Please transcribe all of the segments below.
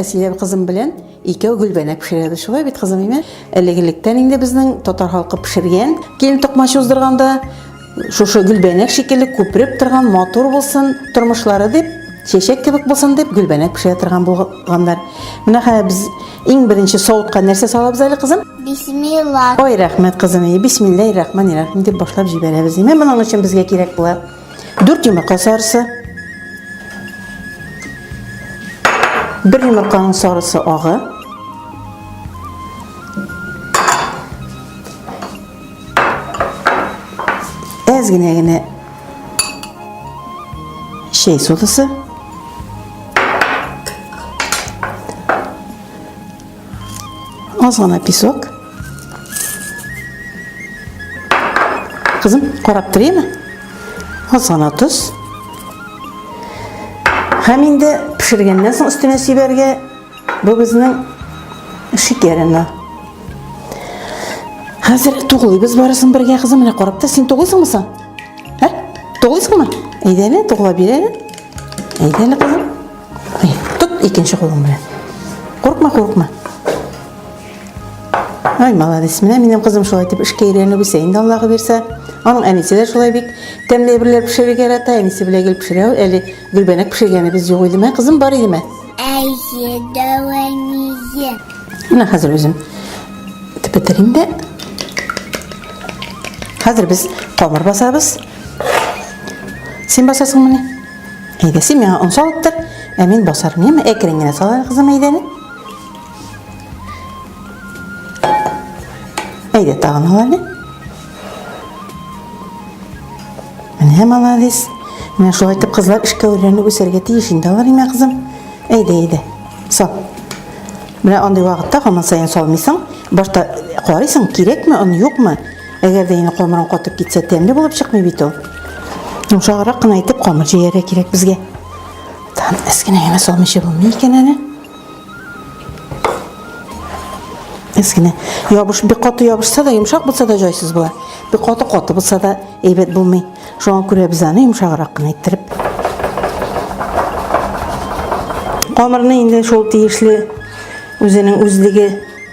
Әсилә кызым белән икәү гөлбәнәк пешерәбез. Шулай бит, кызым, име? Элек-электән инде безнең татар халкы пешергән. Килен токмач уздырганда шушы гөлбәнәк шикелле күпереп торган матур булсын тормышлары дип, чәчәк кебек булсын дип гөлбәнәк пешерә торган булганнар. Менә хәзер без иң беренче савытка нәрсә салабыз әле, кызым? Бисмилла. Ой, рәхмәт, кызым. Бисмиллаһир рахманир рахим дип башлап җибәрәбез. Менә моның өчен безгә кирәк була 4 йомырка сарысы. Бер йомырканың сарысы агы. Әз генә генә чәй содасы. Аз гына песок. Кызым, карап торыймы? Аз гына тоз. Һәм инде пешергәннән соң өстенә сибәргә бу безнең шикәр оны. Хәзер туглыйбыз барысын бергә, кызым, менә карап тор, син туглыйсыңмы соң? Ә? Туглыйсыңмы? Әйдә әле, туглап бир әле. Әйдә әле, кызым. Тот икенче кулың белән. Куркма, куркма. Ай, молодец. Менә минем кызым шулай итеп эшкә өйрәнеп үсә инде, Аллаһы бирсә. Аның әнисе дә шулай бик тәмле әйберләр пешерергә ярата. Әнисе белән гел пешерә. Әле гөлбәнәк пешергәнебез юк идеме? Кызым бар идеме? Әйе, дәү әнием. Менә хәзер үзем бетерим дә. Хәзер без камыр басабыз. Син басасыңмыни? Әйдә, син миңа он салып тор, ә мин басармын, яме? Әкрен генә сал әле, кызым, әйдә әле. Әйдә, тагын ал әле. Менә молодец. Менә шулай итеп кызлар эшкә өйрәнеп үсәргә тиеш инде алар, имә кызым. Әйдә, әйдә. Сал. Менә андый вакытта һаман саен салмыйсың. Башта карыйсың, кирәкме он, юкмы? Әгәр дә инде камырың катып китсә, тәмле булып чыкмый бит ул. Йомшаграк кына итеп камыр җәяргә кирәк безгә. Тагын әз генә генә салмыйча булмый икән әле. Әз генә. Ябыш, бик каты ябышса да, йомшак булса да җайсыз була. Бик каты каты булса да әйбәт булмый. Шуңа күрә без аны йомшаграк кына иттереп. Камырны инде шул тиешле үзенең үзлеге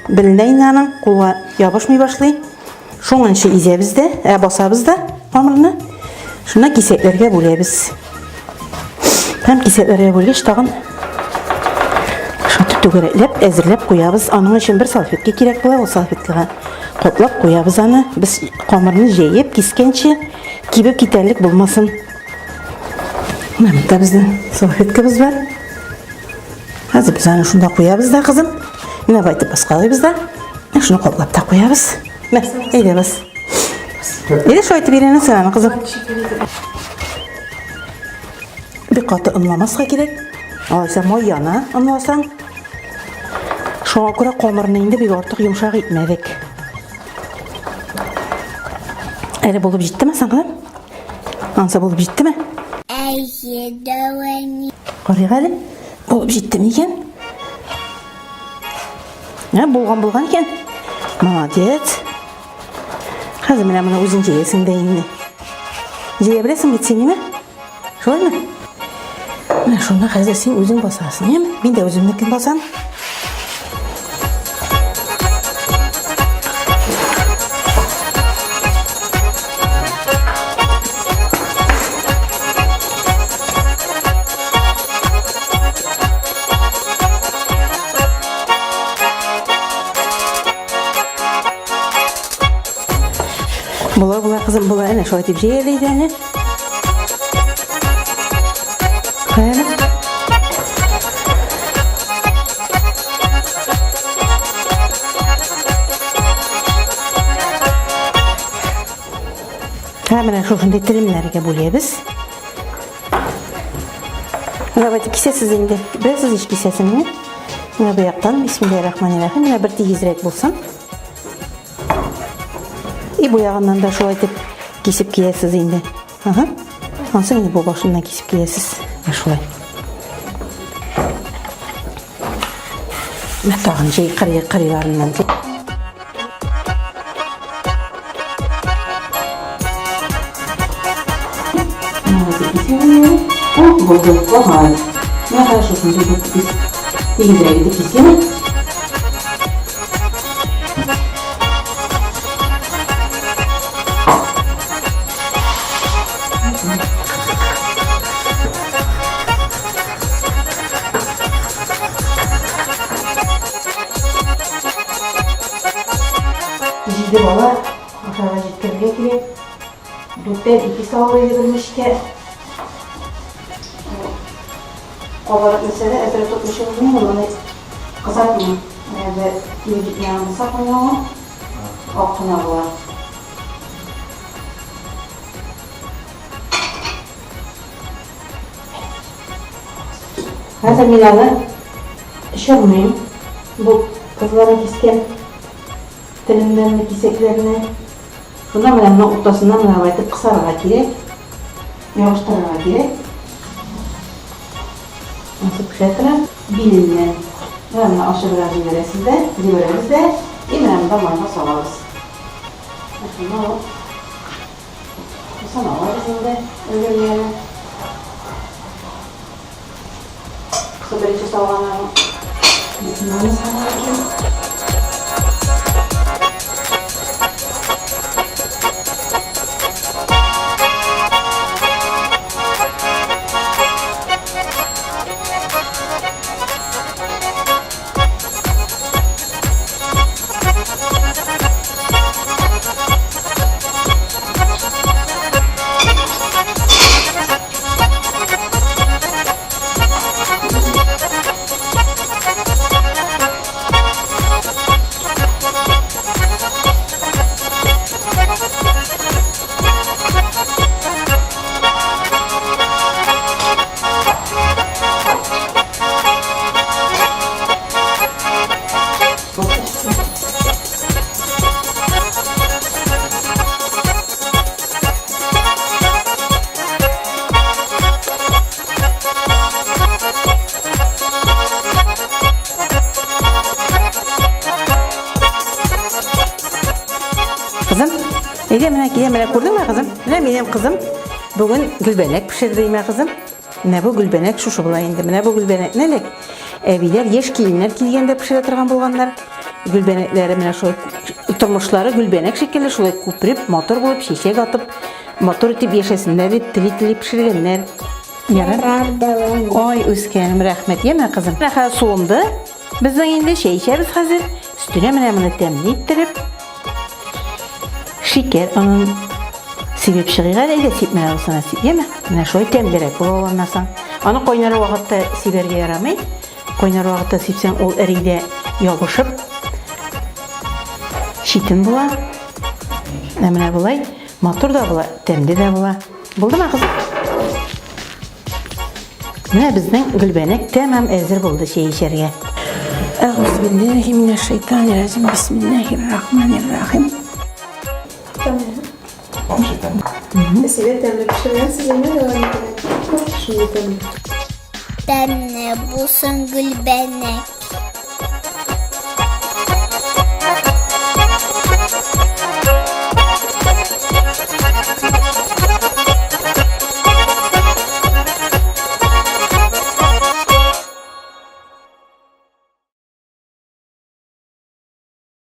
беленә инде аның, кулга ябышмый башлый. Шуңынчы изәбез дә, ә басабыз да камырны. Шуннан кисәкләргә бүләбез. Һәм кисәкләргә бүлгәч тагын шуны түгәрәкләп әзерләп куябыз. Аның өчен бер салфетка кирәк була, ул салфеткага каплап куябыз аны. Без камырны җәеп кискәнче кибеп китәрлек булмасын. Менә монда безнең салфеткабыз бар. Хәзер без аны шунда куябыз да, кызым. Менә байтып итеп баскалыйбыз да. Шуны каплап та куябыз. Мә, әйдә бас. Әйдә шулай итеп өйрәнәсең аны, кызым. Бик каты онламаска кирәк. Алайса май яна, онласаң. Шуңа күрә камырны инде бик артык йомшак итмәдек. Әле булып җиттеме соң, кызым? Ансы булып җиттеме? Әйе, дәү әни. Карыйк әле. Булып җитте микән? Ә, булган булган икән. Молодец. Хәзер менә моны үзең җәясең дә инде. Җәя беләсең бит син, име? Шулаймы? Менә шуны хәзер син үзең басасың, яме? Мин дә үземнекен басам. Була, була, кызым, була. Әнә шулай дип җәяле иде әнә. Әнә. Һәм менә шушындый телемнәргә бүләбез. Давайте кисәсез инде. Беләсез ич кисәсен, не? Менә бу яктан, бисмиллаһир-рахманир-рахим, менә бер тигезрәк булсын. И бу ягыннан да шулай итеп кисеп киясез инде. Ага. Ансы инде бу башыннан кисеп киясез. Менә шулай. Менә тагын җәй кырый кырыйларыннан. Бу булды, калмады. Менә хәзер шушындый итеп кис. Тигезрәк итеп кисәм. Җиде бала ашарга җиткерергә кирәк. Дүрттән ике салыр иде бер мичкә. Кабарып менсә дә әзрәк тотмыйча булмый, моны кызартмыйм. Әгәр дә кибеп җитмәгән булса кайнавы, ак кына була. Хәзер мин аны чорныйм. Бу кызларым кискән телемнәрне, кисәкләрне. Шунда менә моның уртасыннан менә болай итеп кысарга кирәк. Ябыштырырга кирәк. Монысы пешә тора. Биленнән. Менә моны ачыбрак җибәрәсез дә, җибәрәбез дә, и менә монда майга салабыз. Шунда алып саналабыз инде өлгергәне. Беренче салганнарын моны салырга кирәк. Кызым, әйдә менә килә, менә күрдеңме, кызым? Менә минем кызым бүген гөлбәнәк пешерде, имә кызым. Менә бу гөлбәнәк шушы була инде. Менә бу гөлбәнәкне элек әбиләр яшь киленнәр килгәндә пешерә торган булганнар. Гөлбәнәкләре менә шулай тормышлары гөлбәнәк шикелле шулай күпереп, матур булып, чәчәк атып, матур итеп яшәсеннәр дип тели-тели пешергәннәр. Ярар. Ай, үскәнем, рәхмәт. Яме, кызым. Менә хәзер суынды. Безнең инде чәй эчәбез хәзер. Өстенә менә моны тәмле иттереп шикәр онын сибеп чыгыйк әле. Әйдә, сип менә усына сип, яме. Менә шулай тәмлерәк була ул аннан соң. Аны кайнар вакытта сибәргә ярамый. Кайнар вакытта сипсәң, ул эри дә ябышып читен була. Ә менә болай матур да була, тәмле дә була. Булдымы, кызым? Менә безнең гөлбәнәк тәмам әзер булды чәй эчәргә. Әгъүзу билләһи минәш шайтанир раҗим. Бисмиллаһир рахманир рахим. Әсилә тәмле пешергәнсез инде, дәвам итәргә. Шундый тәмле. Тәмле булсын гөлбәнәк.